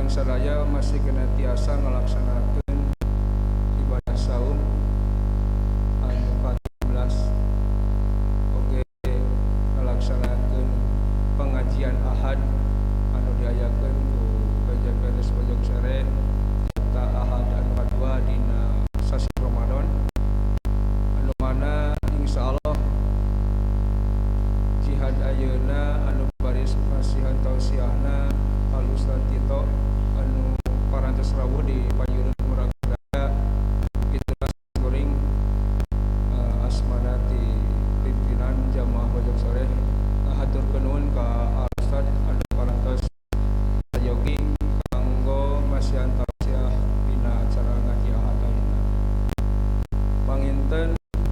Urang sadaya masih kena tiasa ngalaksanakeun ibadah saum anu ka-17, oge ngalaksanakeun pengajian Ahad anu diayakeun ku PJPRS Bojong Sere eta Ahad anu kadua dina sasi Ramadan, anu mana insyaallah jihad ayeuna anu baris masihan tausiahna Al Ustaz Tito anu parantos rawuh di payunan urang sadaya. Itulah kuring asmana ti pimpinan jamaah Bojong Sore ngahaturkeun nuhun ka Al Ustaz anu parantos sayogi kanggo masihan tausiah dina acara ngaji Ahad ayeuna. Panginten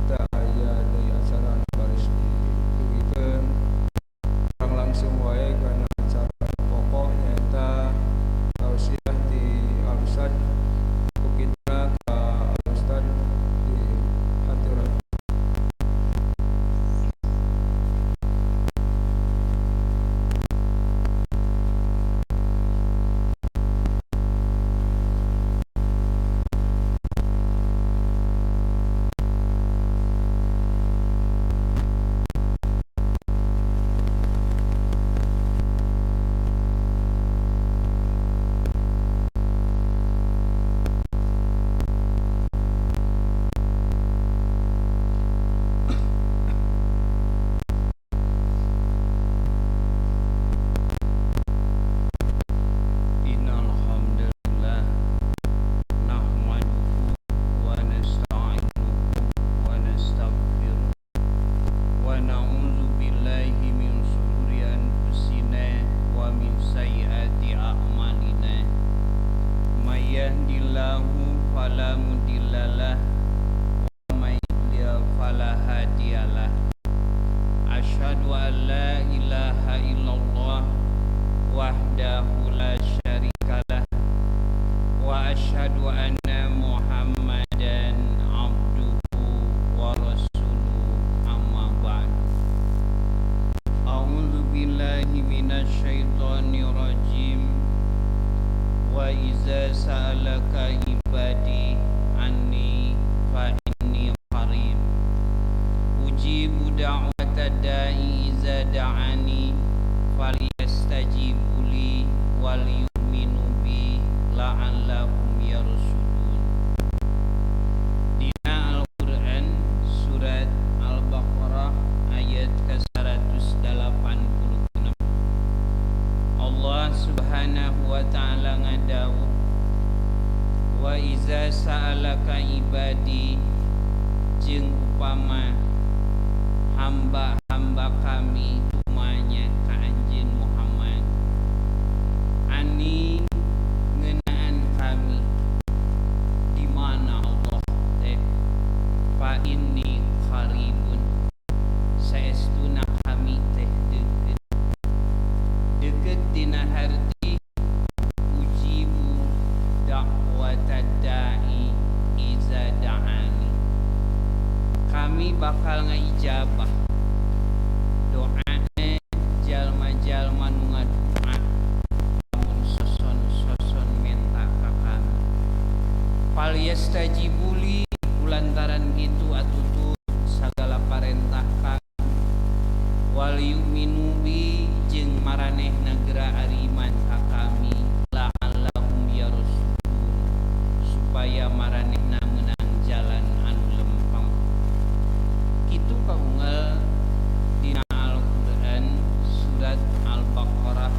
teu aya deui acara anu baris didugikeun, urang langsung wae kana acara pokok, nyaeta tausiah ti Al Ustaz. Ku kituna ka Al Ustaz dihaturan. Innal hamdalillah nahmaduhu wa nasta'inuhu wa nastaghfiruh wa na'udzu billahi min shururi anfusina wa min sayyiati a'malina. May yahdihillahu fala mudhillalah wa may yudlil fala hadiyalah. Asyhadu an la ilaha illallah wahdahu la syarikalah wa asyhadu anna Muhammadan abduhu wa rasuluhu, amma ba'du. A'udzu billahi minasyaitonir rajim. Wa iza sa'alaka ibadi anni fa inni qarib ujibu da'watad da'i iza da'ani falyastajibu li wal yu'minu bi la'allahum yarshudun. Dina Al-Qur'an surat Al-Baqarah ayat ke-186, Allah Subhanahu wa ta'ala ngadawuh, wa iza sa'alaka ibadi, jeung upama hamba-hamba kami tumanya ka anjeun Muhammad, ani ngeunaan kami, di mana Allah teh, fa inni qaribun, saestuna kami teh deukeut. Deukeut dina harti ujibu da'watad da'i iza da'ani, kami bakal ngaijabah doana jalma-jalma nu ngadoa lamun soson-soson menta ka kami. Fal yastajibuli, kulantaran kitu atutut sagala parentah kami, wal yu'minu bi, jeung maranehna geura ariman ka kami, la'allahum yarshudun, supaya maranehna meunang jalan anu lempeng. Kitu kaunggal dina Al-Qur'an surat Al-Baqarah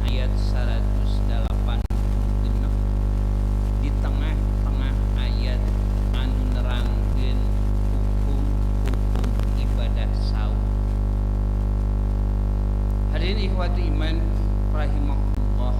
ayat 186, di tengah-tengah ayat anu nerangkeun hukum-hukum ibadah saum. Hadirin ikhwati iman rahimakumullah.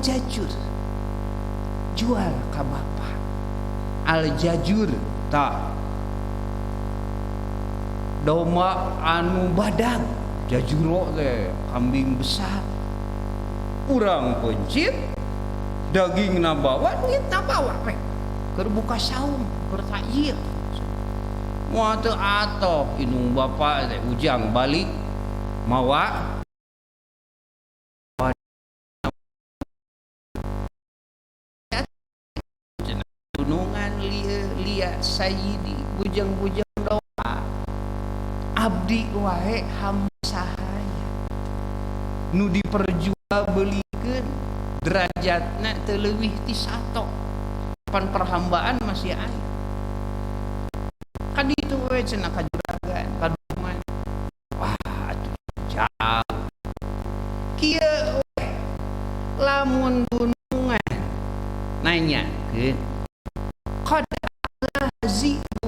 Jajur jual ka bapak al jajur tak domba anu badag jajuro teh kambing besar urang pencit daging na bawa duit na bawa we keur buka saum keur takjil moal teu atoh indung bapak teh ujang balik mawa dunungan lia sayyidi bujang-bujang doa abdi wae hamba sahaya nu diperjualbelikeun derajatna teu leuwih ti sato pan perhambaan masih aya kaditu we cenah ka juragan kadunungan wah atuh jauh kieu we lamun dunungan nanyakeun qad zibu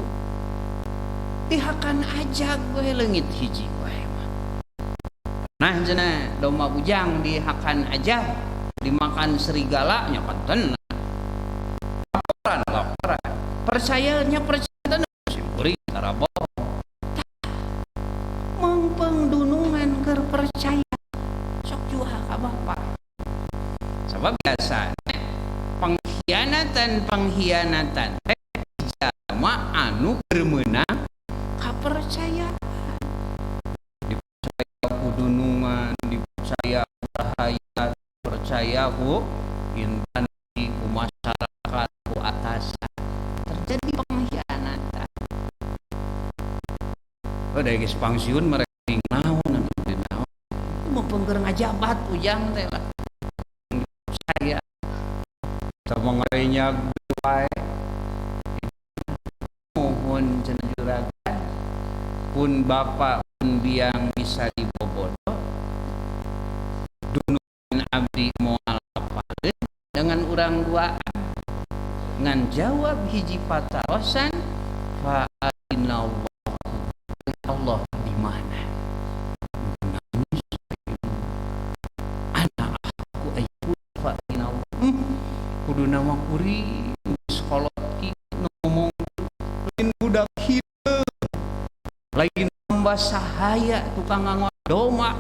dihakan ajag we leungit hiji wae mah. Nah cenah domba bujang dihakan ajag dimakan serigala nya konten laporan laporan percayanya percaya simpuri tara bohong mengpeng dunungan keur percaya sok jual ka bapak sabab biasa pengkhianatan pengkhianatan teh jalma anu bermenang kapercayaan dipercaya ku dunungan dipercaya ku rahayat dipercaya ku intansi ku masyarakat ku atasan terjadi pengkhianatan. Oh dari geus pangsiun mereka naon atuh naon itu mah pengker ngajabat ujang teh lah dipercaya sama ngarenya wae mohon cenah juragan pun bapak pun biang bisa dibobodo dunungan abdi moal apaleun dengan urang duaan ngan jawab hiji patarosan fa ainallah Allah di mana nangis anak aku ayu fa ainallah kudu nama kuring geus kolot ki ngomong lain budak hideung lain hamba sahaya tukang ngangon doma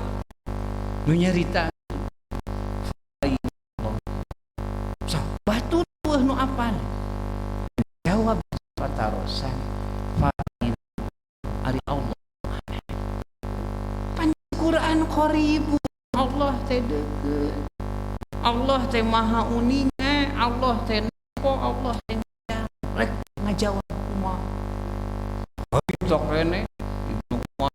nu nyarita batur nu apal jawab patarosan fa ari Allah pan Quran qaribu Allah teh deukeut Allah teh maha uninga Allah teh nempo Allah teh rek ngajawab kumaha tok rene Ibnu Umar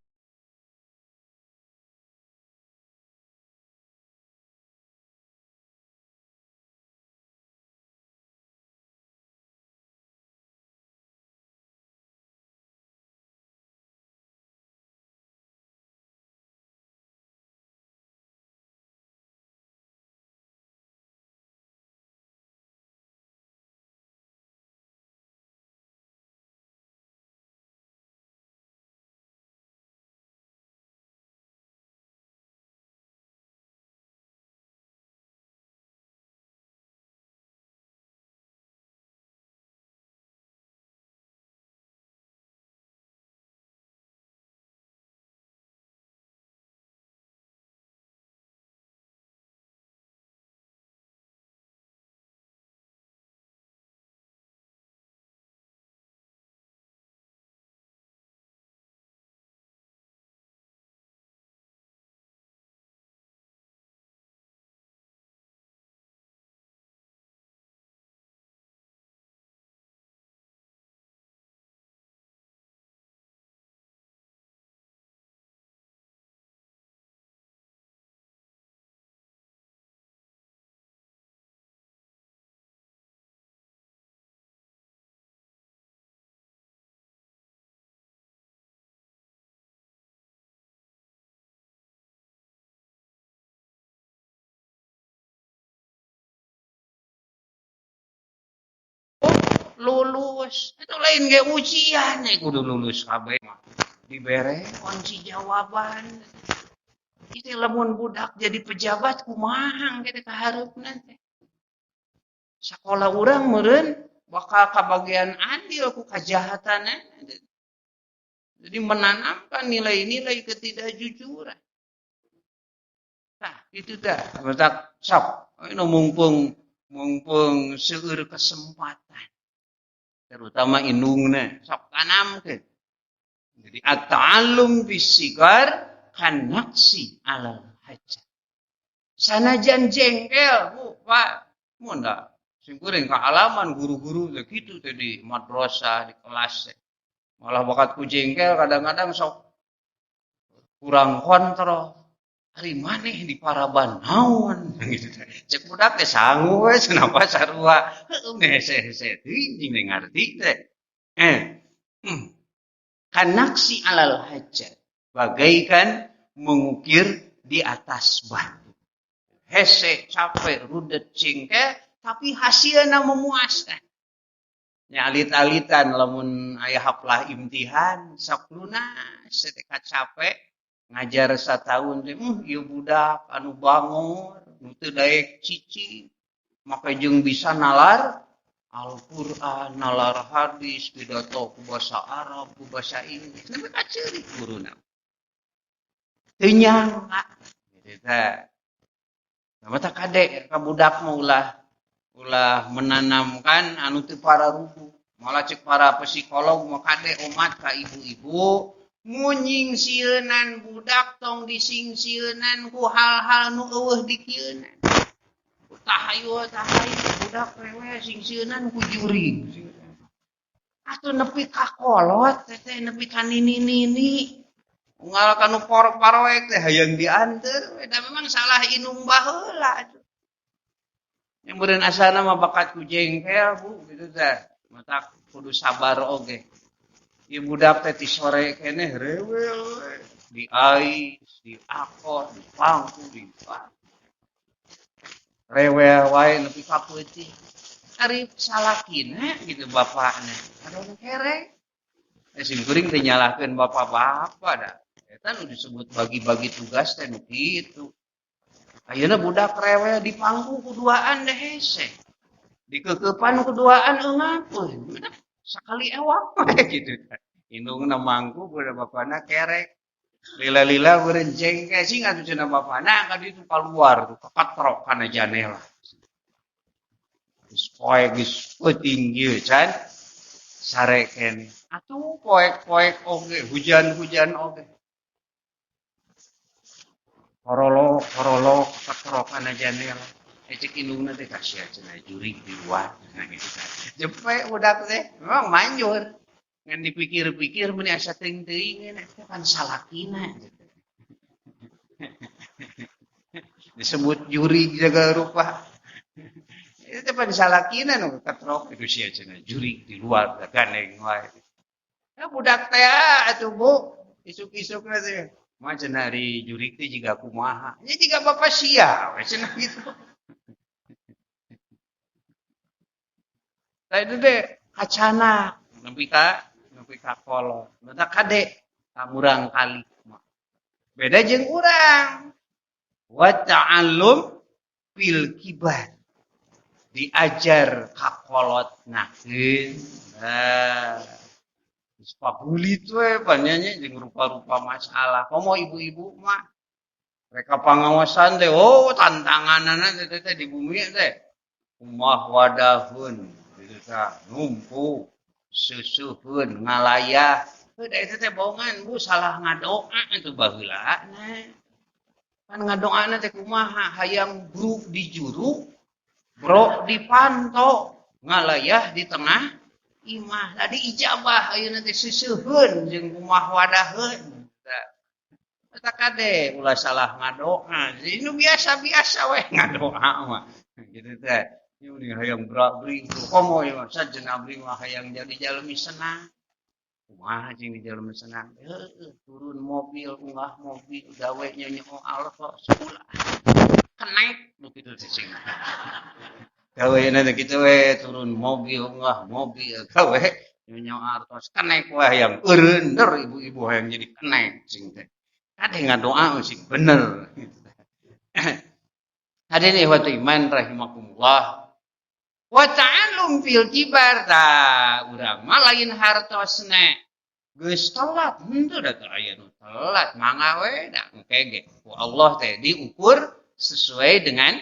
lulus itu lain ge ujian kudu lulus kabeh mah dibere kunci jawaban itu lamun budak jadi pejabat kumaha kitu kahareupna teh. Sakola urang meureun bakal kabagian andil ku kajahatan. Jadi menanamkan nilai-nilai ketidakjujuran. Nah, itu dah. Matak sok anu mumpung mumpung seueur kesempatan. Terutama indungna sok tanamkeun. Jadi at-ta'allum bisigar kan naqsy alal hajar. Sanajan jengkel, Bu, Pak, mun da simkuring kaalaman guru-guru teh kitu teh di madrasah, di kelas teh. Malah bakat ku jengkel kadang-kadang sok kurang kontrol. Ari maneh di paraban naon gitu teh. Cek budak teh sangu we cenah sarua. Heueuh hese-hese teuing jeung ngarti teh. Kan naqsy alal hajar, bagaikan mengukir di atas batu. Hese, capek, rudet, jengkel, tapi hasilnya memuaskan. Nya alit-alitan lamun aya haflah imtihan sok lunas teh capek ngajar satahun teh, ieu budak anu bangor nu teu daek cicing make jeung bisa nalar Al-Qur'an, nalar hadis, pidato ku bahasa Arab, ku bahasa Inggris. Nepi ka ceurik guruna. Teu nyangka gitu teh. Nah, mata kade ka budak mah ulah ulah menanamkan anu teu pararuguh. Malah cek para psikolog mah kade omat ka ibu-ibu mun nyingsieunan budak tong disingsieunan ku hal-hal nu eueuh dikieunan. Tahayul tahayul budak rewel singsieunan ku jurig. Atuh nepi ka kolot teh nepi ka nini-nini. Unggal ka nu paroek teh hayang dianteur we, da memang salah indung baheula atuh. Yang meureun asalna mah bakat ku jengkel Bu gitu teh. Matak kudu sabar oge. Ieu budak teh ti sore keneh rewel we, diais, diakor, dipangku, dipak. Rewel wae nepi ka peuting. Ari salakina gitu bapakna. Aduh kerek. Sim kuring teh nyalahkeun bapak-bapak da. Eta nu disebut bagi-bagi tugas teh nu kitu. Ayeuna budak rewel dipangku kuduaan deh hese. Dikeukepan kuduaan eungapeun. Sakali ewak gitu. Indungna mangku budak bapana kerek. Lila-lila meureun jengke sing atuh cenah bapana ka ditu kaluar tuh katrok kana janela. Geus poek geus peuting ieu can sare keneh. Atuh poek-poek oge hujan-hujan oge. Horolok horolok katrok kana janela. Cek indungna teh kasihan cenah jurig di luar. Jepe budak teh memang manjur. Ngan dipikir-pikir meni asa teuing-teuing eta kan salakina gitu. Disebut jurig jaga rupa. Itu teh pan salakina nu katrok itu sia cenah jurig di luar gandeng wae. Ya budak teh atuh Bu, isuk-isukna teh. Mah cenah ari jurig teh jiga kumaha. Nya jiga bapa sia we cenah gitu. Tah itu teh kacana nepi ka kolot. Mata kade ka murang kali. Beda jeung urang. Wa ta'allum fil kibar. Diajar ka kolot nakeun. Nah, geus pabulit we panyanya jeung rupa-rupa masalah. Komo ibu-ibu mah mereka pangawasan teh, oh tantanganana teh teh di bumi teh. Umah wadahun numpu susuhun ngalayah heuh da eta teh bohongan Bu salah ngadoa atuh baheulana kan ngadoana teh kumaha hayang bruk di juru brok di panto ngalayah di tengah imah tadi ijabah ayeuna teh susuhun jeung kumah wadaheun eta kade ulah salah ngadoa nu biasa-biasa we ngadoa mah gitu teh. Ieu nih hayang berak-bering komo ieu mah sajenah abdi mah hayang jadi jalmi senang. Kumaha jeung di jalmi senang? Heueuh turun mobil, unggah mobil, gawe nyonyoo Alfa sekolah. Kenaik nu kitu teh cing. Gawena teh kitu we turun mobil, unggah mobil, gawe nyonyoo artos kenaik we hayang eureun ibu-ibu hayang jadi kenaik cing teh. Kade ngadoa sing bener gitu. Hadirin ikhwatu iman rahimakumullah. Wa ta'allum fil kibar tah urang mah lain hartosna geus telat henteu da teu aya nu telat mangga we da engke ge ku Allah teh diukur sesuai dengan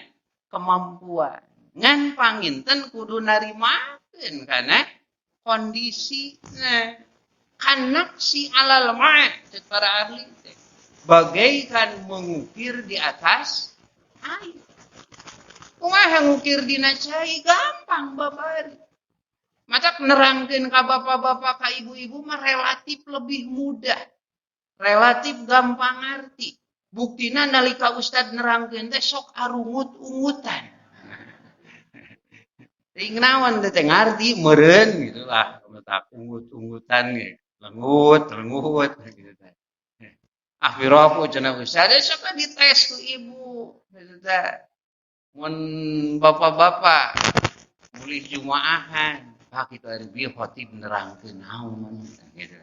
kemampuan. Ngan panginten kudu narimakeun kana kondisina. Kanaksi alal ma' ceuk para ahli teh bagaikan mengukir di atas air. Kumaha ngukir dina cai gampang babari. Matak nerangkeun ka bapak-bapak ka ibu-ibu mah relatif lebih mudah. Relatif gampang ngarti. Buktina nalika ustad nerangkeun teh sok arungut-ungutan. Teuing naon teh ngarti meureun gitu lah, matak ungut-ungutan ge. Lengut-lengut gitu teh. Ah piraku cenah ustad sok dites ku ibu gitu teh. Mun bapak-bapak mulih jumaahan, ah kitu ari bieu khatib nerangkeun naon gitu.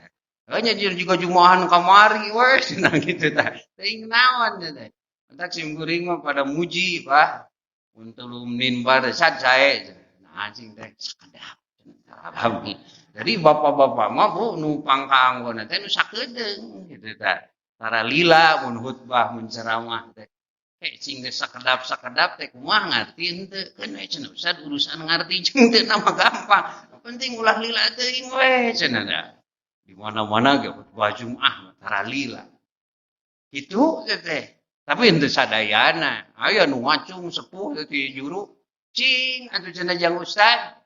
Hanya juga jumaahan kamari we cenah kitu tah. Teuing naon teh. Entak sim kuring mah pada muji, Pak. Mun teu minbar sad sae. Nah anjing teh sakedap. Alhamdulillah. Jadi bapak-bapak mah Bu nu pangkaanggona teh nu sakedeung kitu tah. Tara lila mun khutbah mun ceramah teh. Cing teh sakedap-sakedap teh kumaha ngarti henteu keun we cenah ustad urusan ngarti jeung teu nama gampang. Penting ulah lila teuing we cenah da. Di mana-mana ge khutbah Jumat tara lila. Kitu teh. Tapi henteu sadayana. Aya nu ngacung sepuh teh ti juru. Cing atuh cenah jang ustad.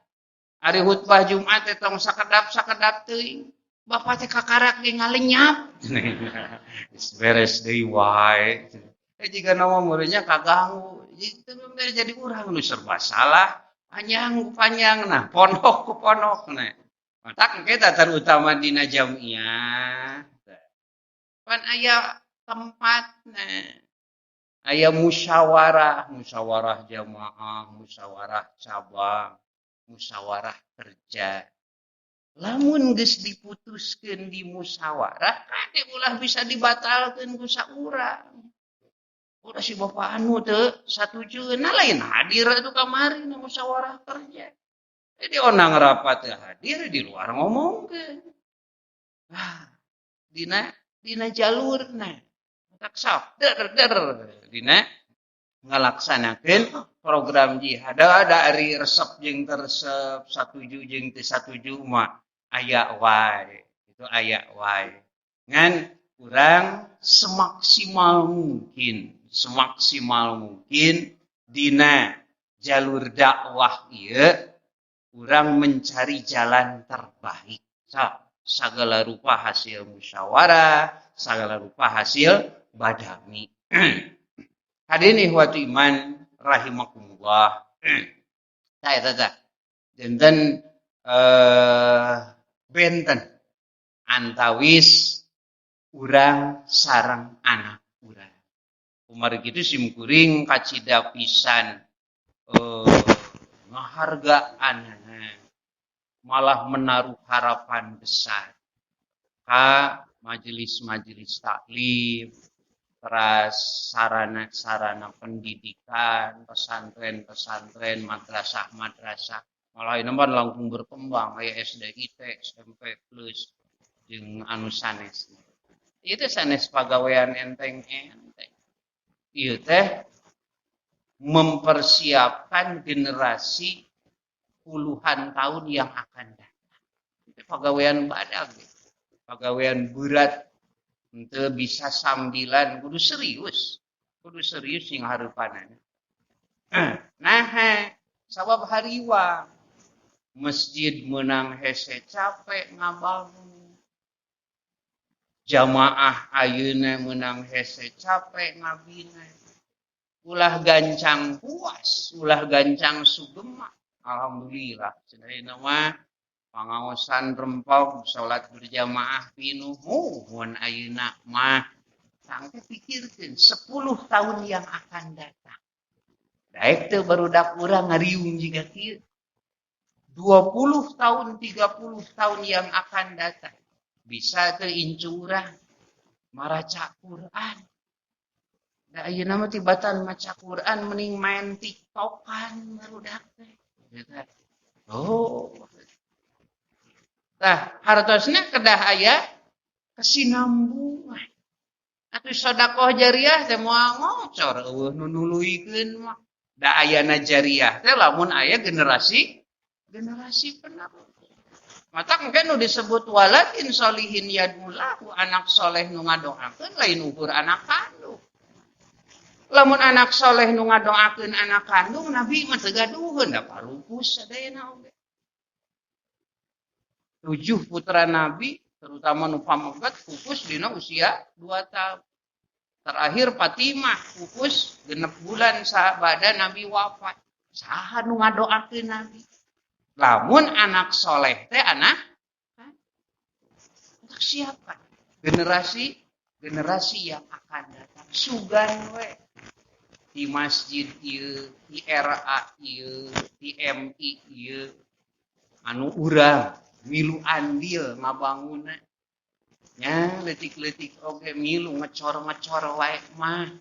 Ari khutbah Jumat teh tong sakedap-sakedap teuing. Bapak teh kakarak ge ngalenyap. Geus beres deui wae. Jika nama muridnya kaganggu, itu jadi urang nu serba salah, panjang panjang nah, pondok ku pondok nah. Matak kita terutama dina jamiah. Pan aya tempat nah, aya musyawarah, musyawarah jamaah, musyawarah cabang, musyawarah kerja. Lamun geus diputuskeun di musyawarah, kade ulah bisa dibatalkeun ku saurang. Udah si bapak anu teu satuju, nah lain hadir itu kamari na musyawarah kerja. Jadi onang rapat teu hadir di luar ngomongkeun. Ah, dina jalurna. Tak sok der der dina ngalaksanakeun program jihad. Ada ari resep jeung teresep, satuju jeung teu satuju mah aya wae. Itu aya wae. Ngan urang semaksimal mungkin. Semaksimal mungkin dina jalur dakwah ieu urang mencari jalan terbaik. Sagala rupa hasil musyawarah, sagala rupa hasil badami. Hadirin ihwatu iman rahimakumullah. Tah eta tah. Janten benten antawis urang sareng anak urang. Kumari kitu sim kuring kacida pisan ngahargaan malah menaruh harapan besar ka majelis-majelis taklim, teras sarana-sarana pendidikan, pesantren-pesantren, madrasah-madrasah. Malah ini mah langkung berkembang aya SDIT, SMP plus jeung anu sanes. Ieu teh sanes pagawean enteng-enteng. Ieu teh mempersiapkan generasi puluhan tahun yang akan datang. Itu pagawean badag, pagawean berat, henteu bisa sambilan, kudu serius sing hareupanana. Nah, sabab hariwang masjid meunang hese capek ngabangun, jamaah ayeuna meunang hese capek ngabina. Ulah gancang puas, ulah gancang sugema. Alhamdulillah, cenah mah pangaosan rempog salat berjamaah pinuh mun ayeuna mah tangke pikirkeun 10 tahun yang akan datang. Daek teu barudak urang ngariung jiga kieu. 20 tahun, 30 tahun yang akan datang. Bisa teu incu urang maraca Quran. Da ayeuna mah tibatan maca Quran mending main TikTokan barudak teh. Oh. Tah hartosna kedah aya kesinambungan. Atuh sedekah jariah teh moal ngocor eueuh nu nuluykeun mah. Da ayana jariah teh lamun aya generasi penerus. Mata engke nu disebut waladin solihin yadullahu, anak soleh nu ngadoakeun lain ukur anak kandung. Lamun anak soleh nu ngadoakeun anak kandung Nabi mah teu gaduheun da parupus sadayana oge. 7 putra Nabi terutama nu pamegat pupus dina usia 2 tahun. Terakhir Fatimah pupus 6 bulan sabada Nabi wafat. Saha nu ngadoakeun Nabi? Lamun anak soleh teh anak untuk siapa? Generasi yang akan datang. Sugan we di masjid ieu, di RA ieu, di MI ieu, anu urang milu andil ngabangunna. Nya leutik-leutik oge milu ngecor-ngecor wae mah.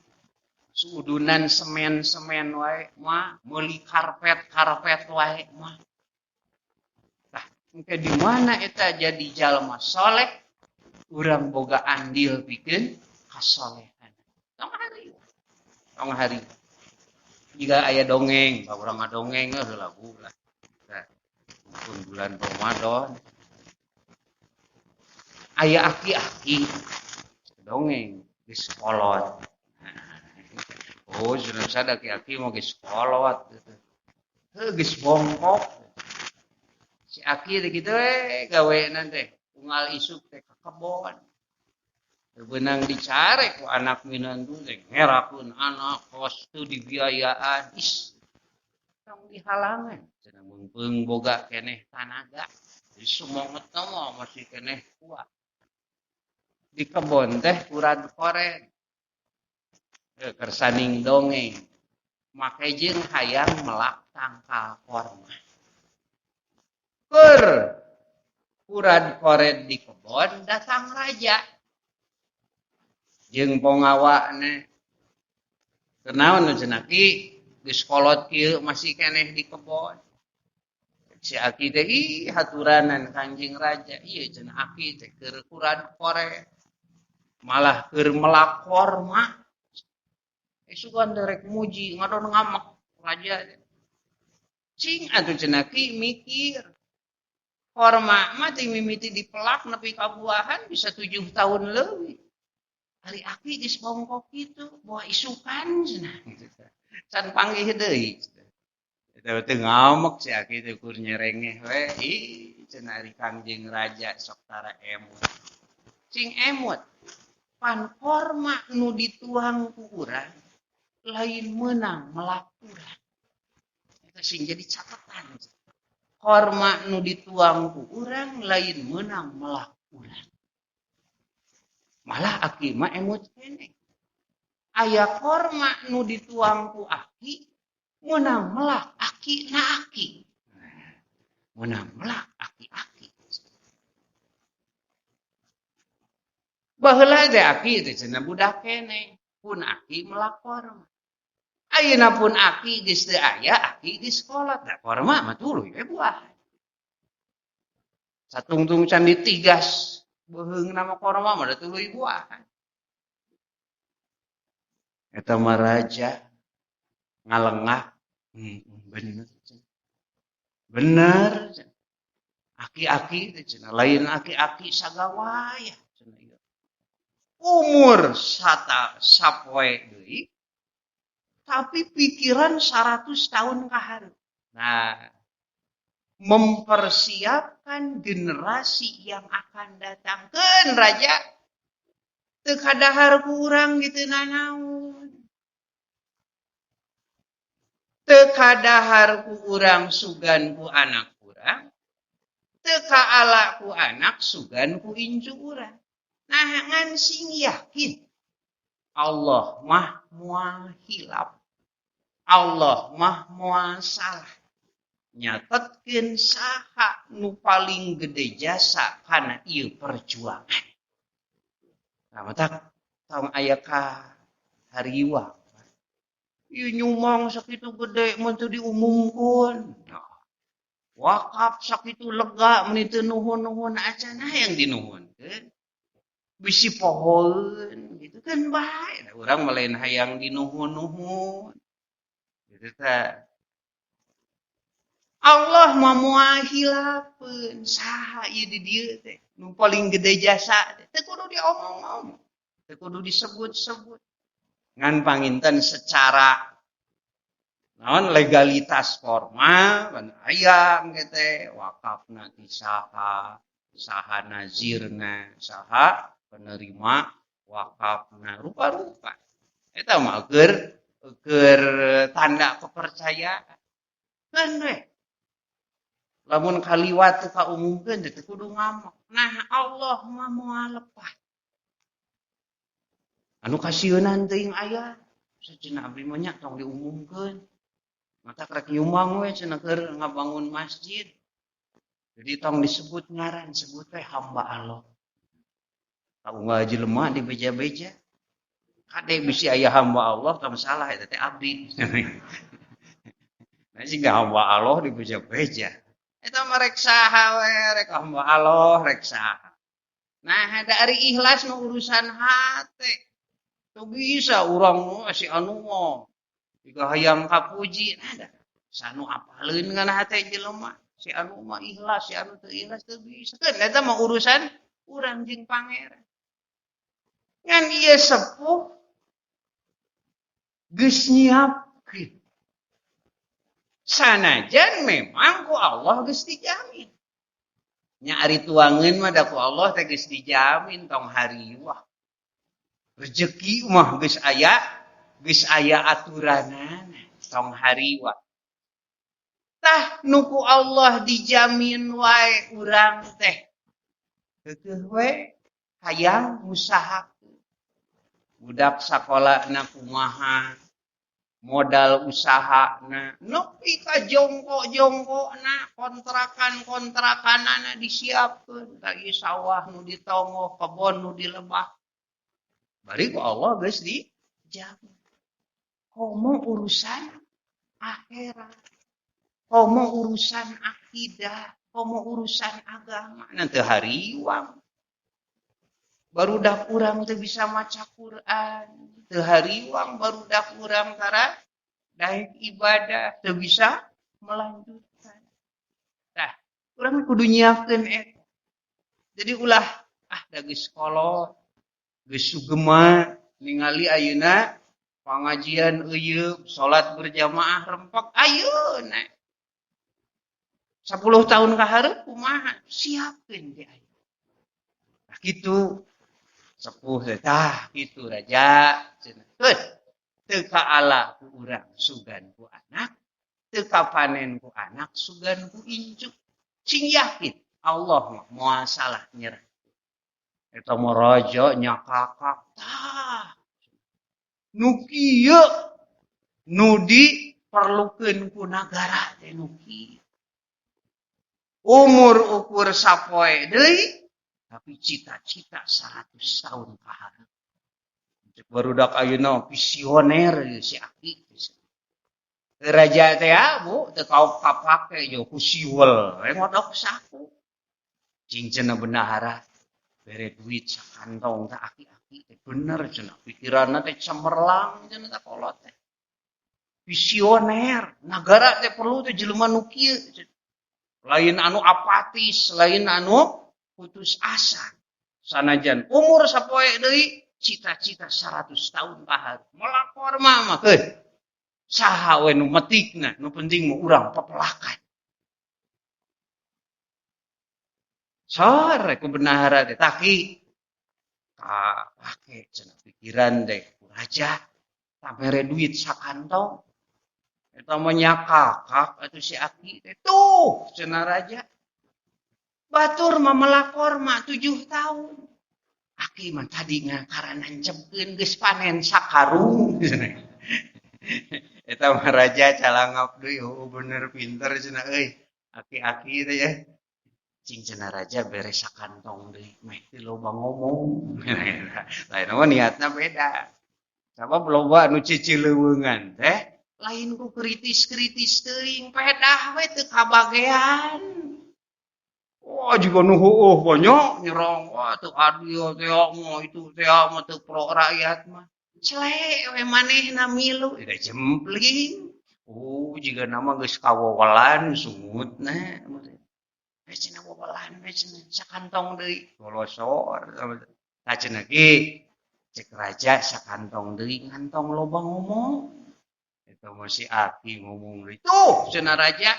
Suudunan semen-semen wae mah, meuli karpet-karpet wae mah. Engke di mana eta jadi jalma soleh, urang boga andil pikeun kasolehan. Tong hari. Jika aya dongeng, ba urang ngadongeng heula lah. Tah, bulan Ramadan. Aya aki-aki dongeng geus kolot. Oh, cenah sada aki-aki mah geus kolot. Heuh geus bongkok. Si aki teh kitu we gawenan teh unggal isuk teh ka kebon. Teu beunang dicarek ku anak minantu teh ngerakeun anak kos teu dibiayaan. Is tong dihalangan cenah meungpeung boga keneh tanaga. Jadi sumongetna mah masih keneh kuat. Di kebon teh kurad koren. Kersaning dongeng. Make jeung hayang melak tangkal korma. Keur kurad koren di kebon datang raja jeung pangawana. Kunaon cenah ki geus kolot kieu masih keneh di kebon. Si aki teh ih haturanan Kanjeng Raja ieu cenah aki teh keur kurad koren malah keur melak korma. Sugan derek muji ngadon ngamek raja. Cing atuh cenah ki mikir. Korma mah teh mimiti dipelak nepi ka buahan bisa 7 tahun leuwih. Ari aki geus bongkok kitu, bawa isukan cenah. Can panggih deui. Eta teh ngamek si aki teh kur nyerengeh we. Ih cenah ari Kangjeng Raja sok tara emut. Cing emut. Pan korma nu dituang ku urang lain meunang melak urang. Eta sing jadi catatan. Korma nu dituang ku urang lain meunang melak urang. Malah aki mah emut keneh. Aya korma nu dituang ku aki meunang melak aki na aki. Meunang melak aki-aki. Baheula teh aki teh cenah budak keneh, pun aki melak korma. Ayeuna pun aki geus teu aya, aki geus kolot. Da korma mah tuluy we buah. Satungtung can ditigas beuheungna mah korma mah da tuluy buah. Eta mah raja ngalengah, bener. Bener. Aki-aki teh cenah lain aki-aki sagawaya cenah ieu. Umur sata sapoe deui tapi pikiran 100 tahun ka hareup. Nah, mempersiapkan generasi yang akan datang. Keun raja teu kadahar ku urang gitu nanaon. Teu kadahar ku urang sugan ku anak urang, teu kaala ku anak sugan ku incu urang. Nah, ngan sing yakin Allah mah moal hilap. Allah mah moal salah. Nyatetkeun saha nu paling gede jasa kana ieu perjuangan. Nah, matak tong aya ka hariwang. Ieu nyumang sakitu gede mun teu diumumkeun. Nah, Wakaf sakitu lega meuni teu nuhun-nuhun acan hayang dinuhunkeun. Bisi pohoeun gitu kan bae. Urang mah lain hayang dinuhun-nuhun. Gitu teh. Allah mah moal hilapeun saha ieu di dieu teh nu paling gede jasa teh teu kudu diomong-omong, teu kudu disebut-sebut. Ngan panginten secara naon legalitas formal kan aya engke teh wakafna ti saha, saha nazirna, saha penerima wakafna, rupa-rupa. Eta mah keur tanda kepercayaan. Kan we. Lamun kaliwat teu kaumumkeun teh kudu ngamuk. Nah Allah mah moal lepat. Anu kasieunan teuing aya, sacenah abdi mah nya tong diumumkeun. Mata rek nyumbang we cenah keur ngabangun masjid. Jadi tong disebut ngaran, sebut we hamba Allah. Kaunggal jelema di beja-beja. Kade bisi aya hamba Allah tong salah eta teh abdi. Nah sih hamba Allah di beja-beja. Eta mah rek saha we, rek hamba Allah, rek saha. Nah dari ikhlas mah urusan hate. Teu bisa urang mah si anu mah jika hayang kapuji, nah da sanu apaleun kana hate jelema. Si anu mah ikhlas, si anu teu ikhlas teu bisa. Keun eta mah urusan urang jeung pangeran. Ngan ieu sepuh geus nyiapkeun. Sanajan memang ku Allah geus dijamin. Nya ari tuangeun mah da ku Allah teh geus dijamin tong hariwah. Rezeki mah geus aya aturanana tong hariwah. Tah nu ku Allah dijamin wae urang teh. Keukeuh we hayang usaha. Budak sakolana kumaha, modal usahana nepi ka jongkok-jongkokna, kontrakan-kontrakanana disiapkeun, tadi sawah nu ditonggoh, kebon nu dilebah. Bari ku Allah geus dijamin. Komo urusan akhirat, komo urusan akidah, komo urusan agama, nanti hariwang. Barudak urang teu bisa maca Quran, teu hariwang barudak urang tara daek ibadah, teu bisa melanjutkan. Tah, urang kudu nyiapkeun eta. Jadi ulah da geus kolot, geus sugema ningali ayeuna pangajian euyeub, salat berjamaah rempek ayeuna. 10 tahun ka hareup kumaha? Siapkeun ge ayeuna. Tah kitu. Sepuh teh tah kitu raja cenah. Keun teu kaala ku urang sugan ku anak, teu kapanen ku anak sugan ku incu. Sing yakin Allah mah moal salah nyerah. Eta mah raja nyakakak tah. Nu kieu nu diperlukeun ku nagara teh nu kieu. Umur ukur sapoe deui tapi cita-cita 100 tahun ka hareup. Cek barudak ayeuna visioner si aki. Raja teh Bu teu kaop kapake jeung ku siwel we ngodok saku. Cing cenah bendahara bere duit sakantong teh aki-aki teh bener cenah pikiranna teh cemerlang cenah teh kolot teh. Visioner, nagara teh perlu teh jelema nu kieu. Lain anu apatis, lain anu putus asa. Sanajan umur sapoe deui cita-cita 100 tahun ka hareup. Melakor mah keun. Saha we nu metikna, nu penting mah urang pepelakan. Sore ku bendahara teh taki kapake cenah pikiran teh ku raja tamere duit sakantong. Eta mah nyakakak atuh si aki teh tuh cenah raja. Batur mah melakor mah 7 tahun. Aki mah tadi ngakara nancepkeun geus panen sakarung. Eta mah raja calangap deui, oh bener pinter cenah euy. Aki-aki teh ya. Cing cenah raja beres sakantong deui, meh teu loba ngomong. Lain mah niatna beda. Sabab loba nu cicileuweungan teh Lain ku kritis-kritis teuing pedah we teu kabagean. Wah jiga nu heueuh banyak nyerang, wah teu adil teh mah itu teh mah teu pro rakyat mah. Cele we manehna milu da jempling. Oh jiga nama geus kawowelan sungutna. We cenah wowelan we cenah sakantong deui golosor. Tah cenah ge cek raja sakantong deui ngantong loba ngomong. Eta mah si Aki ngomong deui. Tuh cenah raja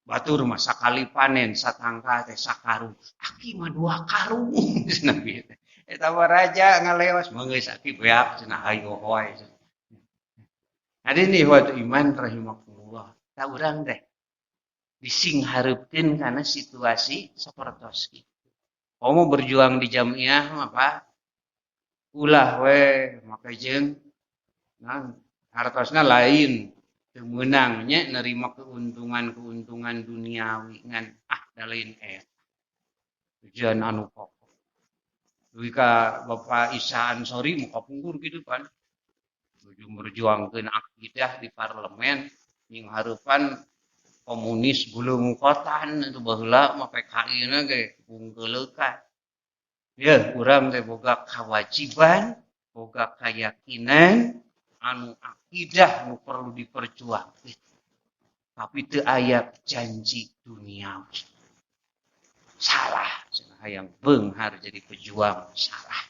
batur mah sakali panen satangka teh sakarung. Aki mah 2 karung cenah kieu teh. Eta mah raja ngaleos mah geus Aki beak cenah hayo wae. Hadirin ihwatu iman rahimakumullah. Ta urang teh disinghareupkeun kana situasi sapertos kitu. Komo berjuang di jamiah mah Pak, ulah we make jeung nah, hartosna lain teu meunang nya nerima keuntungan-keuntungan duniawi ngan da lain eta. Tujuan anu pokok. Dugi ka Bapak Isa Ansori muka pungkur kitu kan. Nuju merjuangkeun akidah di parlemen nyinghareupan komunis gulungkotan itu baheula mah PKI na ge bungkeuleukan. Ya, urang teh boga kewajiban, boga keyakinan anu akidah nu perlu diperjuangkeun. Tapi teu aya janji duniawi. Salah, cenah hayang beunghar jadi pejuang salah.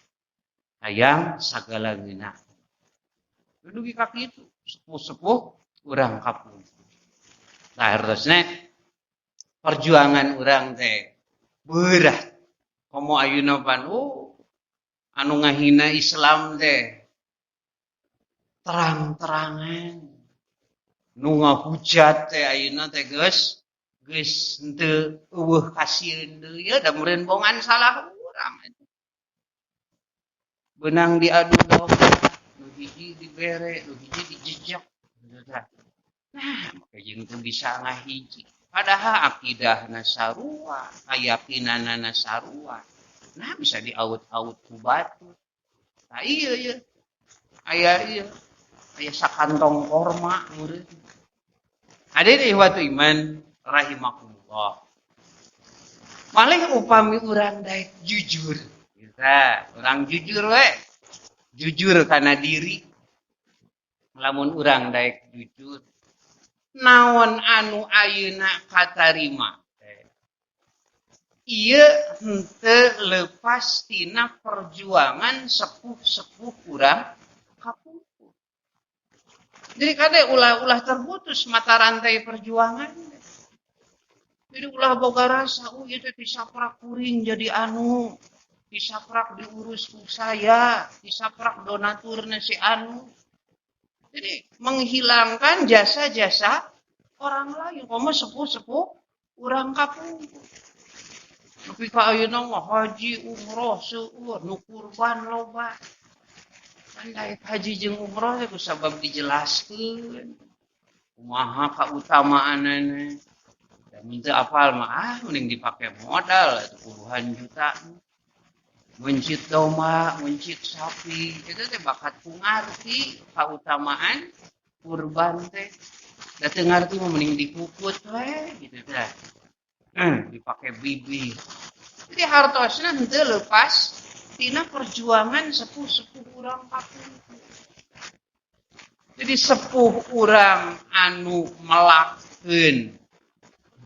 Hayang sagala ngeunah. Dugi ka kitu, sepuh-sepuh urang kapungkur. Nah, harusnya perjuangan urang teh berat. Komo ayeuna pan, oh, anu ngahina Islam teh terang-terangan. Nu ngahujat teh ayeuna teh geus henteu eueuh kasieun deui ya da meureun bongan salah urang. Beunang diadu domba, nu hiji dibere, nu hiji dijejek. Nah, maka jeung teu bisa ngahiji. Padahal akidahna sarua, kayakinanana sarua. Nah, bisa diaut-aut ku batu. Tah ieu ye. Aya ieu. Aya sakantong korma murid. Hadirin ihwatu iman rahimakumullah. Malih upami urang daek jujur. Kita urang jujur we. Jujur kana diri. Lamun urang daek jujur naon anu ayeuna katarima ieu henteu lepas tina perjuangan sepuh-sepuh urang kapungkur. Jadi kade ulah-ulah terputus mata rantai perjuangan. Jadi ulah boga rasa, oh ieu teh disaprak kuring jadi anu, disaprak diurus ku saya, disaprak donaturna si anu. Jadi menghilangkan jasa-jasa orang lain, komo sepuh-sepuh urang kapungkur. Tapi ka ayeuna mah haji umroh seueur nu kurban loba. Kan daek haji jeung umroh teh kusabab dijelaskeun. Kumaha kautamaanana. Da mun teu apal mah mending dipake modal atuh puluhan juta. Mencit domba, mencit sapi, itu teh bakat ku ngarti kautamaan kurban teh. Da teu ngarti mah mending dikukut we gitu teh. Dipake bibir. Jadi hartosna henteu lepas tina perjuangan sepuh-sepuh urang kapungkur. Jadi sepuh urang anu melakeun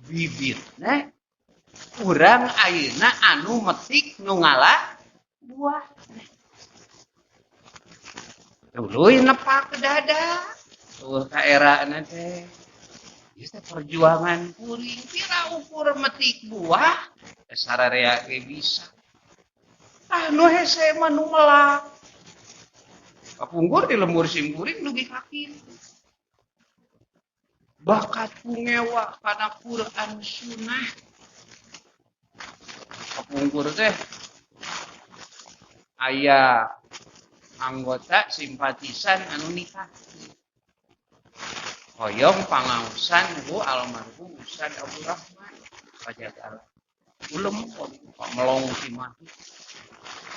bibitna, urang ayeuna anu metik nu ngala buah. Tuluy nepak ke dada. Tuh ka erana teh. Ieu teh perjuangan kuring pira ukur metik buah sararea ge bisa. Ah nu hese mah nu melak. Kapungkur di lembur simkuring dugi ka kitu. Bakat ku ngewa kana Quran Sunnah. Kapungkur teh aya anggota simpatisan anu nikah. Hoyong pangaosan ku almarhum Ustaz Abdul Rahman pajagala. Ulem kok melong Cimahi.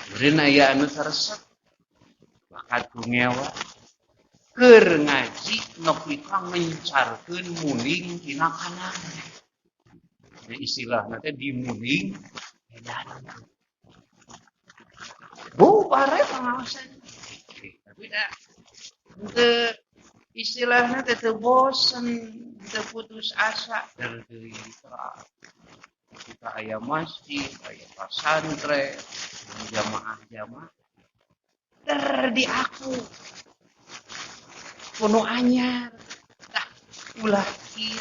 Meureun aya anu teresep. Bakat ku ngewa. Keur ngaji nepi ka ngencarkeun muning tina kanan. Jadi istilahna teh dimuning edan. Bu pare pengawasan. Tapi da henteu istilahna teh teu bosen, teu putus asa deui. Kita aya masjid, aya pasantren, jamaah-jamaah ter di aku kuno anyar tah ulah kieu.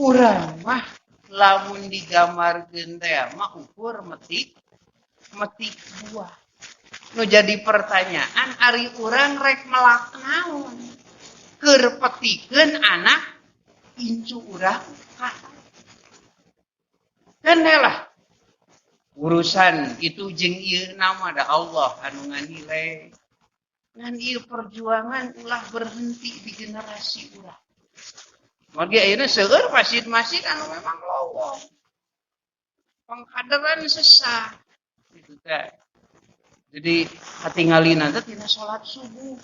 Urang mah lamun digambarkeun teh mah ukur metik metik buah. Nu jadi pertanyaan ari urang rek melak naon keur petikeun anak incu urang ka lah urusan itu jeung ieu nama da Allah anu nganilai. Ngan ieu perjuangan ulah berhenti di generasi urang. Margi ayeuna seueur masjid-masjid anu memang lowong. Pengkaderan sesah gitu teh. Jadi katingalina teh tina salat subuh.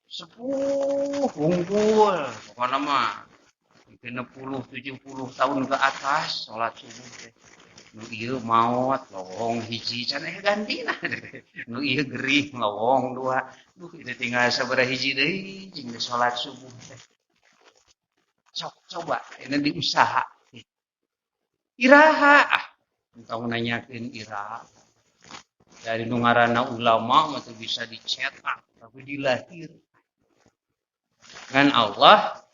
Sepuh unggul pokona mah 60-70 tahun ke atas salat subuh teh. Nu ieu maot lowong hiji can aya gantina. Nu ieu gerih lowong dua. Duh ieu tinggal sabaraha hiji deui jeung salat subuh teh. Sok coba ini diusaha. Iraha ah entong nanyakeun iraha. Dari nu ngaranna ulama mah teu bisa dicetak tapi dilahir. Ngan Allah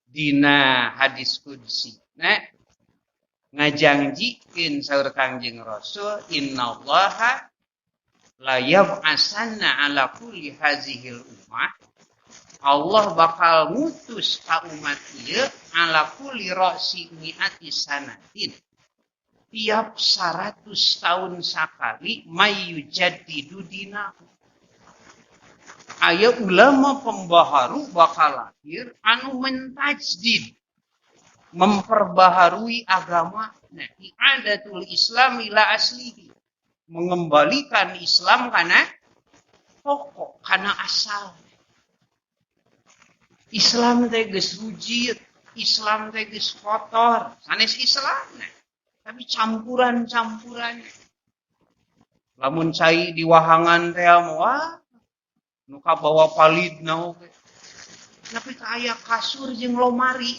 dina hadis qudsi na ngajangjikeun saur Kangjeng Rasul innallaha la yab'asanna ala kulli hazihil ummah. Allah bakal ngutus ka umat ieu ala kulli ra'si mi'ati sanatin. Tiap 100 tahun sakali mayyujaddidu dinahu. Aya ulama pembaharu bakal lahir anu mentajdid, memperbaharui agama. Nah, i'adatul Islam ila aslihi, mengembalikan Islam karena pokok, karena asal. Islam teh geus rujit, Islam teh geus kotor, sanes Islam nah. Tapi campuran-campuran. Lamun cai di wahangan teh wah nu kabawa palidna oge. Tapi aya kasur jeung lomari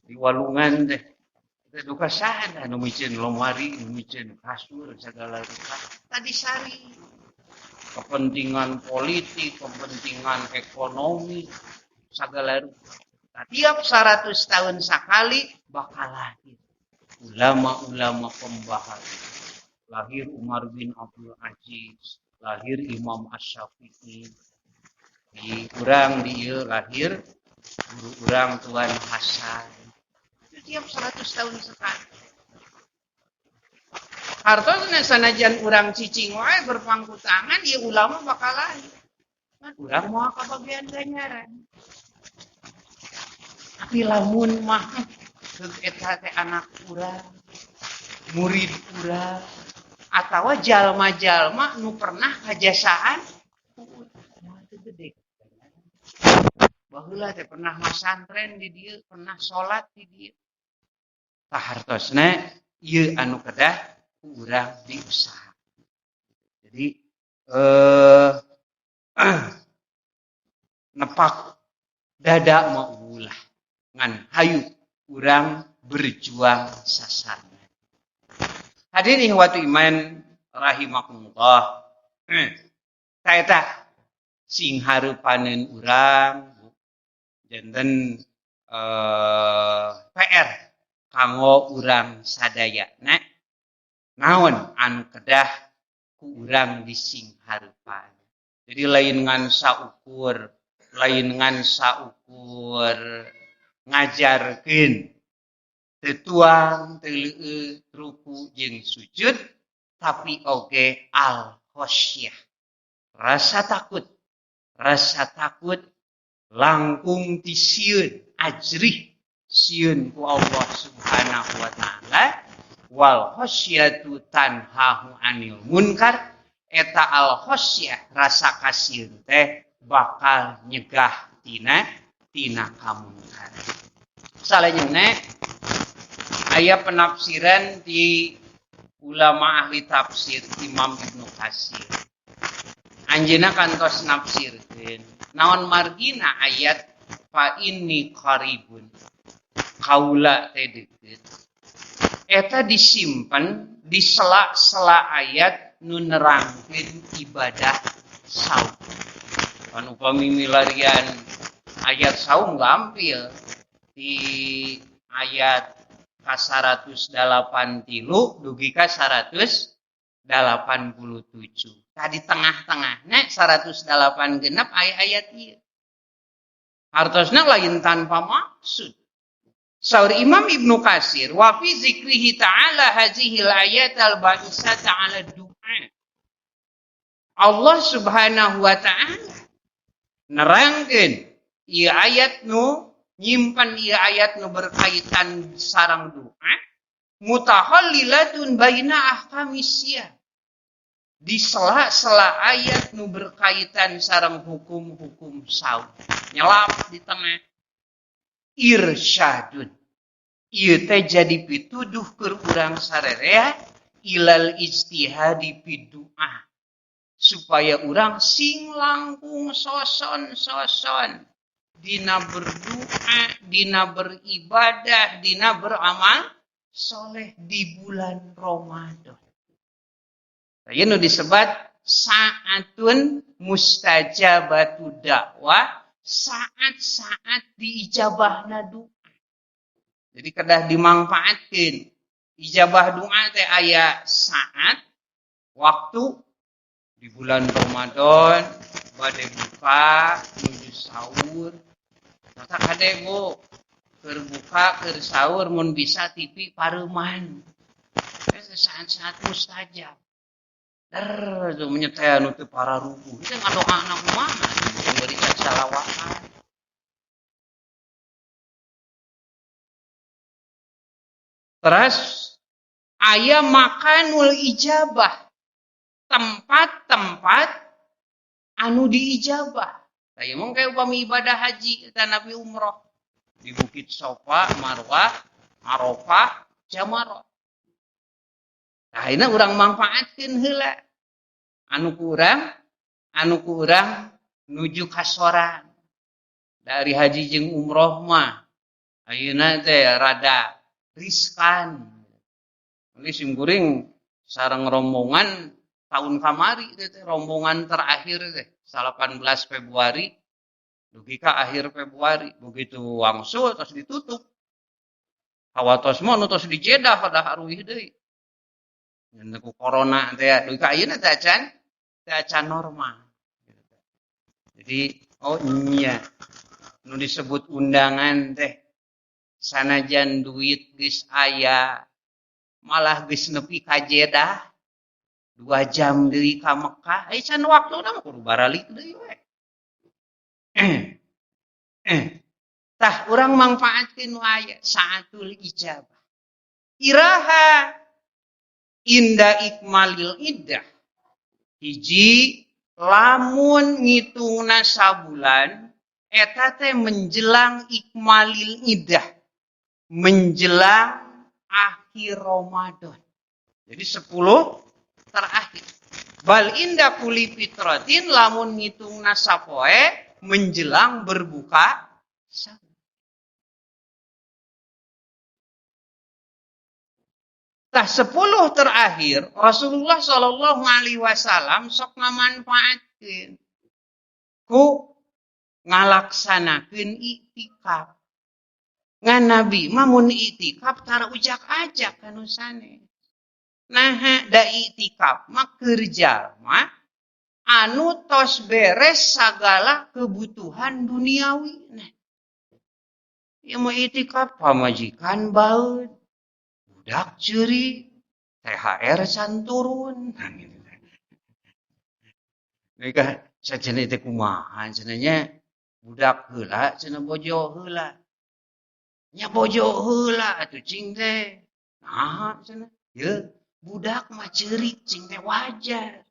di walungan teh. Teh duka saha nu miceun lomari, nu miceun kasur segala rupa. Tadi sari kepentingan politik, kepentingan ekonomi segala rupa. Nah, tiap 100 tahun sekali bakal lahir ulama-ulama pembaharu. Lahir Umar bin Abdul Aziz, lahir Imam Asy-Syafi'i. Di urang dieu lahir guru urang Tuan Hasan. Itu tiap 100 tahun sekali. Hartosna sanajan urang cicing wae berpangku tangan ieu ulama bakal lahir. Kan urang moal kabagian ganjaran. Tapi lamun mah keuk eta teh anak urang, murid urang, atawa jalma-jalma nu pernah kajasaan teu gede. Baheula teh pernah masantren di dieu, pernah salat di dieu. Tah hartosna ieu anu kedah ku urang diusaha. Jadi nepak dada mah ulah ngan hayu urang berjuang sasarna. Hadirin ihwatu iman rahimakumullah. Ta eta sing hareupaneun urang janten PR kanggo urang sadayana naon anu kedah ku urang dising hareupan. Jadi lain ngan saukur, lain ngan saukur ngajarkeun teu tuang, teu leueut, ruku jeung sujud, tapi oge al khasyah. Rasa takut, rasa takut langkung ti sieun, ajrih sieun ku Allah Subhanahu wa taala. Wal khasyatu tanhahu anil munkar, Eta al khasyah rasa kasieun teh bakal nyegah tina kamungkaran. Salajengna aya penafsiran di ulama ahli tafsir Imam Ibnu Katsir. Anjeunna kantos nafsirkeun naon margina ayat fa inni qaribun kaula teh deukeut. Eta disimpen di sela-sela ayat nu nerangkeun ibadah saum. Kan upami milarian ayat saum gampil di ayat ka 183 dugi ka 187. Tadi tengah-tengahna 108 genep aya ayat ieu. Hartosna lain tanpa maksud. Saur Imam Ibnu Katsir wa fi zikrihi ta'ala hazihil ayat al-ba'isata 'ala du'a. Allah Subhanahu wa ta'ala nerangkeun ieu ayat nu nyimpan ieu ayat nu berkaitan sareng doa mutahallilatun baina ahkamis siyam. Di sela-sela ayat nu berkaitan sareng hukum-hukum saum. Nyelap di tengah. Irsyadun. Ieu teh jadi pituduh keur urang sarerea ilal ijtihadi fi du'a. Supaya urang sing langkung soson-soson dina berdoa, dina beribadah, dina beramal soleh di bulan Ramadan. Ieu nu disebat saatun mustajabatu dakwah, saat-saat diijabahna doa. Jadi kedah dimangfaatkeun. Ijabah doa teh aya saat waktu di bulan Ramadan bade buka menuju sahur. Tata kade Bu keur buka keur sahur mun bisa TV pareuman. Eta saat-saat mustajab. Der tuh menyetel nu teu pararuguh. Teu ngadoana kumaha bari salawatan. Terus aya makanul ijabah. Tempat-tempat anu diijabah. Tah mung kayak upami ibadah haji eta nabi umroh di Bukit Sofa, Marwah, Arafah, Jamarah. Tah ayeuna urang mangfaatkeun heula. Anu kurang nuju kasorang. Dari haji jeung umroh mah ayeuna teh rada riskan. Ini sim kuring sareng rombongan tahun kamari teh rombongan terakhir teh 18 Februari dugi ka akhir Februari begitu wangsul tos ditutup. Hawatos mah nu tos di Jeddah pada haruih deui. Ngan ku corona teh dugi ka ayeuna teh acan normal. Jadi oh nya nu disebut undangan teh sanajan duit geus aya malah geus nepi ka Jeddah 2 jam deui ka Mekah ai can waktuna mah kudu baralik deui we. Tah urang mangfaatkeun aya saatul ijabah. Iraha inda ikmalil iddah. Hiji lamun ngitungna sabulan eta teh menjelang ikmalil iddah, menjelang akhir Ramadan. Jadi 10 terakhir. Bal inda kuli fitratin lamun ngitungna sapoe menjelang berbuka sahur. Tah 10 terakhir Rasulullah sallallahu alaihi wasallam sok ngamanfaatkeun ku ngalaksanakeun iktikaf. Ngan Nabi mah mun iktikaf tara ujak-ajak kanu sanes. Nah, da iktikaf mah keur jalma anu tos beres sagala kebutuhan duniawi. Nah, ieu mah iktikaf pamajikan baeud, budak ceurik, THR can turun. Nah, gitu. Mereka sajenna teh kumaha cenah nya budak heula cenah bojo heula. Nya bojo heula atuh cing teh. Naha cenah? Yeuh, budak mah ceurik cing teh wajar.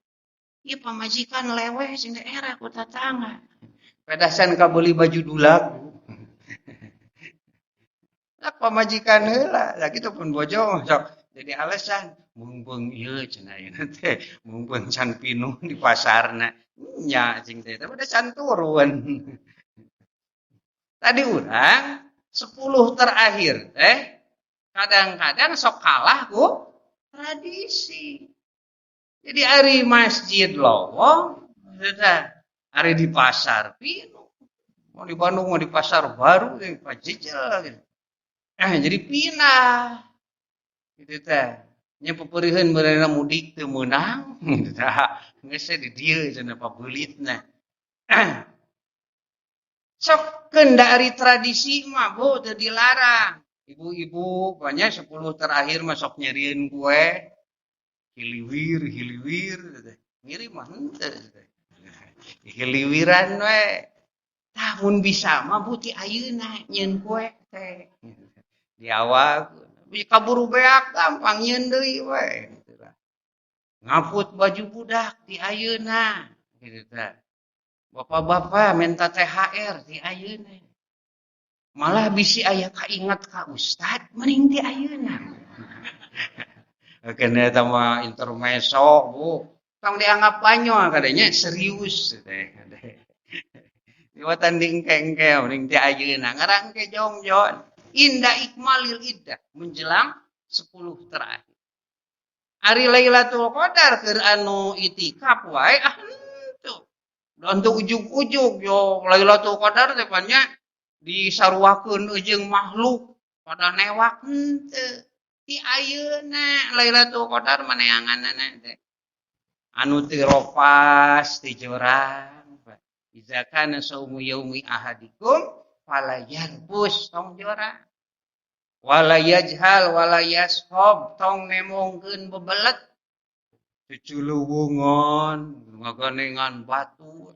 Ieu pamajikan leweh sing era ku tatangga. Pedasan kabeli baju dulag. Lah pamajikan heula, lah kitu pun bojo sok jadi alasan mungpeung ieu cenah ayeuna teh, mungpeung can pinuh di pasarna. Nya cing teh, tapi da can turun. Tadi urang 10 terakhir teh kadang-kadang sok kalah ku tradisi. Jadi ari masjid lowong, ari di pasar pinuh. Mau di Bandung mau di pasar baru di Pajejel gitu. Jadi pindah. Gitu teh. Nya peperiheun beureunan mudik teu meunang gitu tah. Geus di dieu cenah pabeulitna. Sok keun dari tradisi mah Bu teu dilarang. Ibu-ibu banyak 10 terakhir mah sok nyerieun kue. Hiliwir, hiliwir teh. Ngirim mah henteu teh. Hiliwiran we. Tah mun bisa mah Bu ti ayeuna nyieun kue teh. Di awal kaburu beak gampang nyieun deui we gitu lah. Ngaput baju budak di ayeuna gitu tah. Bapak-bapak minta THR di ayeuna. Malah bisi aya kainget ka ustad mending di ayeuna. Kena eta mah intermezzo Bu. Tong dianggap banyol kadanya serius teh. Liwatan diengke-engke mending di ayeuna ngarang ke jongjon. Inda ikmalil iddah menjelang 10 terakhir. Ari Lailatul Qadar keur anu itikaf wae ah henteu. Dan teu ujug-ujug yo Lailatul Qadar teh pan nya disaruakeun jeung makhluk pada newak henteu. Ti ayeuna Lailatul Qadar maneanganna teh. Anu teu ropas teu jorang. Iza kana saumu yaumi ahadikum fala yarbus tong jorang. Wala yajhal wala yashob tong nemongkeun bebelet. Cuculuwungan ngaganengan batur.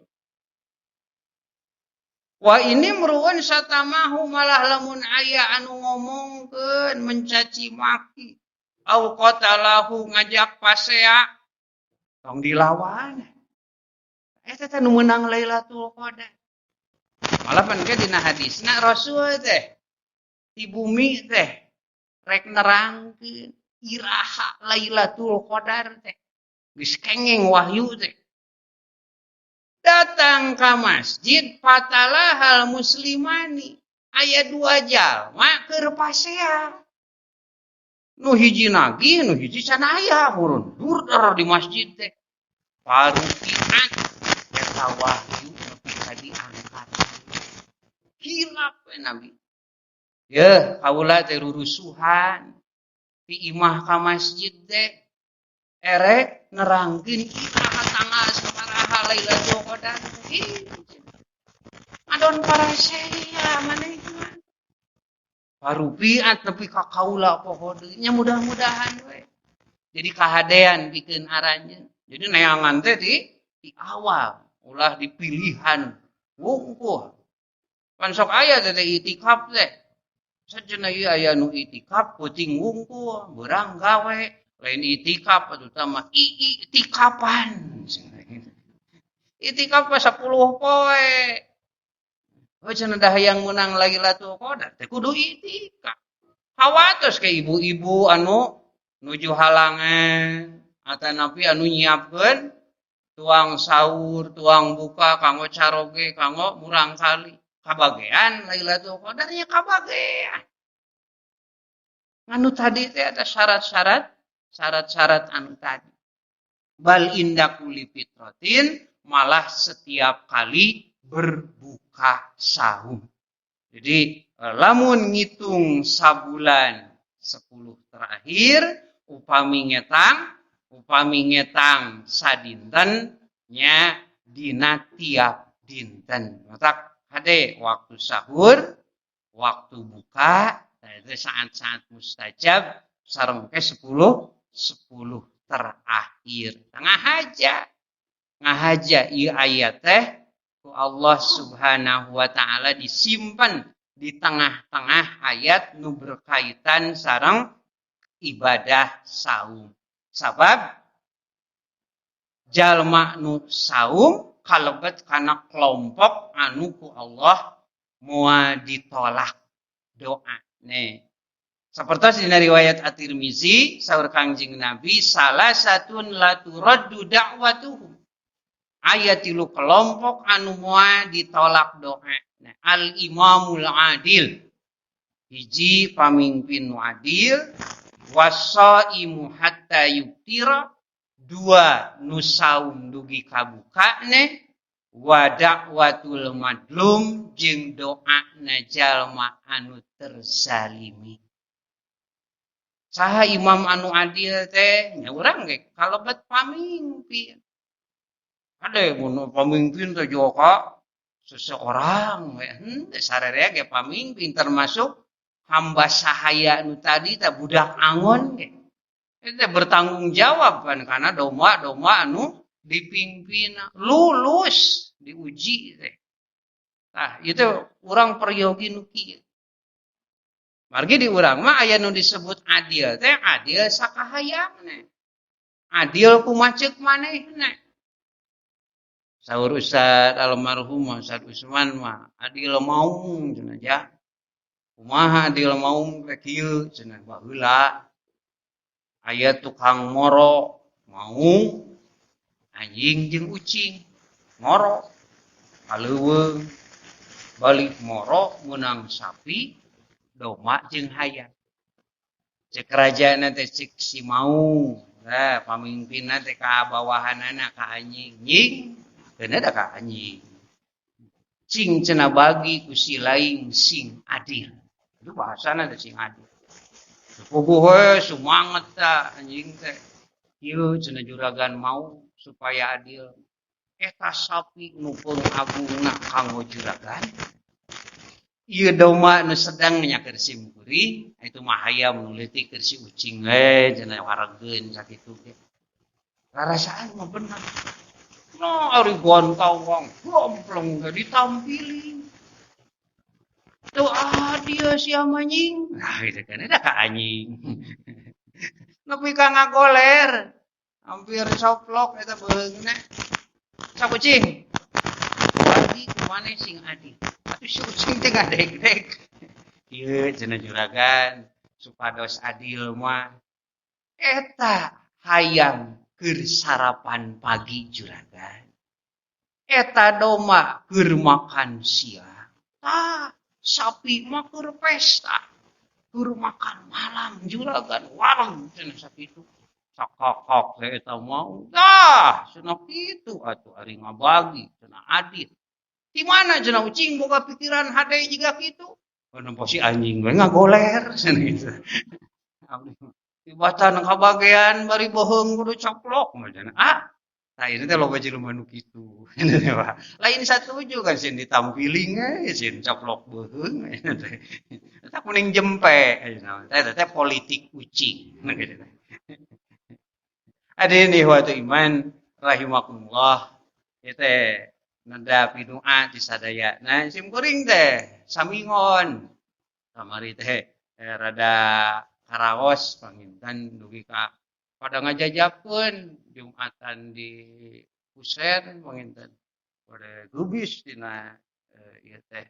Wa ini meruun satamahu malah lamun aya anu ngomongkeun mencaci maki au qatalahu ngajak pasea tong dilawan. Eta teh nu meunang Lailatul Qadar. Malah pan ge dina hadisna Rasul teh di bumi teh rek nerangkeun iraha Lailatul Qadar teh. Geus kengeng wahyu teh. Datang ka masjid fatalahal muslimani aya dua jalma keur pasea. Nu hiji nagih, nu hiji can aya murun durder di masjid teh. Parukiat eta wahyu nepi ka diangkat. Hilap we Nabi. Yeuh, kaula teh rurusuhan ti imah ka masjid teh erek nerangkeun iraha tanggal sabaraha Lailatul Qadar. Ih, adon parasea maneh mah. Parupiat nepi ka kaula poho deui nya mudah-mudahan we. Jadi kahadean pikeun aranjeun. Jadi neangan teh di awal ulah dipilihan wungkul. Pan sok aya teh itikaf teh. Sajenah ieu aya nu itikaf peuting wungkul, beurang gawe, lain itikaf atuh tah mah iitikapan. Itikaf mah 10 poe. Oh cenah dah hayang meunang Lailatul Qadar teh kudu itikaf. Hawatos ke ibu-ibu anu nuju halangan atanapi anu nyiapkeun tuang sahur, tuang buka kanggo caroge, kanggo murang kali. Kabagean Lailatul Qadar nya kabagean. Anu tadi teh ada syarat-syarat, syarat-syarat anu tadi. Bal inda kulli fitratin malah setiap kali berbuka saum. Jadi lamun ngitung sabulan 10 terakhir upami ngetang sadinten nya dina tiap dinten. Matak hade waktu sahur, waktu buka, nah itu saat-saat mustajab sareng ke 10 terakhir. Ngahaja ieu ayat teh ku Allah Subhanahu wa taala disimpan di tengah-tengah ayat nu berkaitan sareng ibadah saum. Sabab Jalma nu saum kalebet kana kelompok anu ku Allah moal ditolak doa nih. Sapertos dina riwayat At-Tirmizi saur Kangjeng Nabi salasatun la turaddu da'watuhum. Aya tilu kelompok anu moal ditolak doa. Nah, al-imamul adil. Hiji pamimpin nu adil, wasaimu hatta yuftira, dua nu saum dugi kabukane, wa da'watul madlum jeung doana jalma anu terzalimi. Saha imam anu adil teh? Nya urang ge kalebet pamimpin. Ade mun pamimpin teh joka seseorang we henteu sararea ge pamimpin termasuk hamba sahaya nu tadi teh budak angon ge. Eta bertanggung jawab kan karena domba-domba anu dipimpin lulus diuji teh. Tah ieu teh urang peryogi nu kieu. Margi di urang mah aya nu disebut adil teh adil sakahayangna. Adil kumaha ceuk manehna. Saur Ustaz almarhum Ustaz Usman mah adil maung cenah ja. Kumaha adil maung teh kieu cenah baheula. Aya tukang moro maung anjing jeung ucing moro kaleuweung balik moro meunang sapi domba jeung hayam. Cek rajana teh cek si maung. Nah, pamimpinna teh ka bawahanana ka anjing. Nying keuna da ka anjing. Cing cenah bagi ku si lain sing adil. Itu bahasana teh sing adil. Puguh we sumanget ta anjing teh. Ieu cenah juragan mau supaya adil. Eta sapi nu peung agungna kanggo juragan. Ieu domba nu sedang nya keur simkuring, itu mah hayam nu leutik keur si ucing we cenah waregeun sakitu ge. Rarasaan mah bener. No ari gontawang gomplong ge ditampilin. Teu adil sia mah nying. Nah gitu kan eta ka anjing. Nepi ka ngagoler. Hampir coplok eta beuheungna. Sok ucing. Bagi ku maneh sing adil. Atuh si ucing teh ngadeg-deg. Ieu cenah juragan supados adil mah eta hayam keur sarapan pagi juragan. Eta domba keur makan siang. Tah sapi mah keur pesta, keur makan malam juragan wareg cenah sakitu. Sakakak teh eta mau. Tah cenah kitu atuh ari ngabagi cenah adil. Di mana cenah ucing boga pikiran hade jiga kitu? Nempo si anjing we ngagoler cenah kitu. Tibatan kabagean bari boheung kudu coplok mah cenah. Ah, tah ieu teh loba jelema nu kitu. Lain satuju kan sieun ditampiling we sieun coplok beuheung teh. Eta kuning jempe eta teh politik ucing. Hadirin ihwatu iman rahimakumullah. Ieu teh neda pidu'a di sadayana sim kuring teh samingon kamari teh rada karaos panginten dugi ka pada ngajajakeun Jumatan di Husen panginten pada gubis dina ieu teh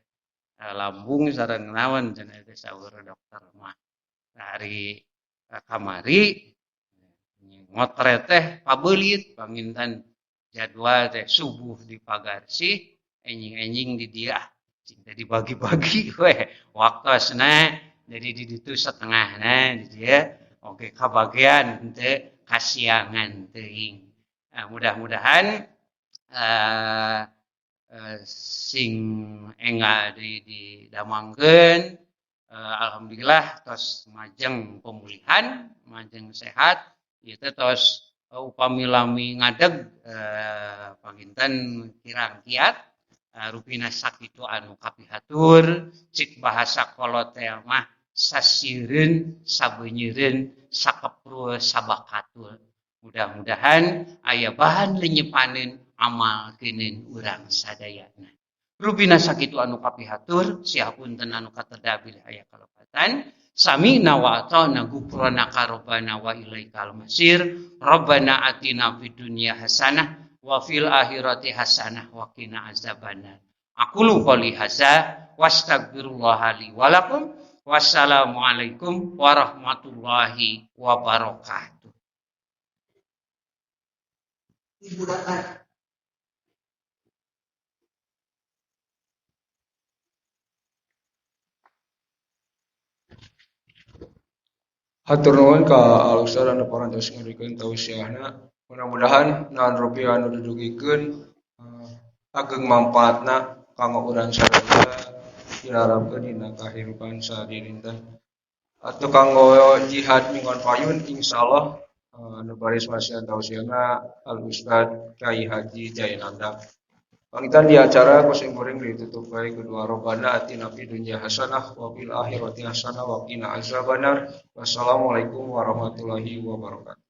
lambung sareng naon cenah teh saur dokter mah. Ari kamari ngotret teh pabeulit panginten jadwal teh subuh di Pagarsih, enjing-enjing di dia, cinta dibagi-bagi we waktosna jadi di ditu setengahna di dia oke kabagian henteu kasiangan teuing. Nah, mudah-mudahan sing enggal didamangkeun, alhamdulillah tos majeng pemulihan, majeng sehat, ieu teh tos upami lami ngadeg panginten kirang kiat rupina sakitu anu kapihatur cik bahasa kolot teh mah sasireun sabeunyireun sakeprul sabakatul. Mudah-mudahan aya bahan lenyepaneun amal keuneun urang sadayana. Rupina sakitu anu kapihatur siapunten anu kateda bilih aya kalepatan. Sami'na wa ata'na ghufranaka rabbana wa ilaikal masir. Rabbana atina fid dunya hasanah wa fil akhirati hasanah wa qina azabannar. Aqulu qouli hadza wastaghfirullaha li wa lakum. Wassalamualaikum warahmatullahi wabarakatuh. Ibu dapat. Hatur nuhun ka Al Ustad anu parantos ngadugikeun tausiahna. Mudah-mudahan naon rupiah anu didugikeun ageng manfaatna kanggo urang sadaya dilarapkeun dina kahirupan sadinten. Atuh kanggo jihad minggon payun insyaallah anu baris masihan tausiahna Al Ustad Kyai Haji Jainandang. Pangitan di acara ku simkuring ditutup bae ku doa Robbana atina fid dunya hasanah wa fil akhirati hasanah wa qina azabannar. Wassalamualaikum warahmatullahi wabarakatuh.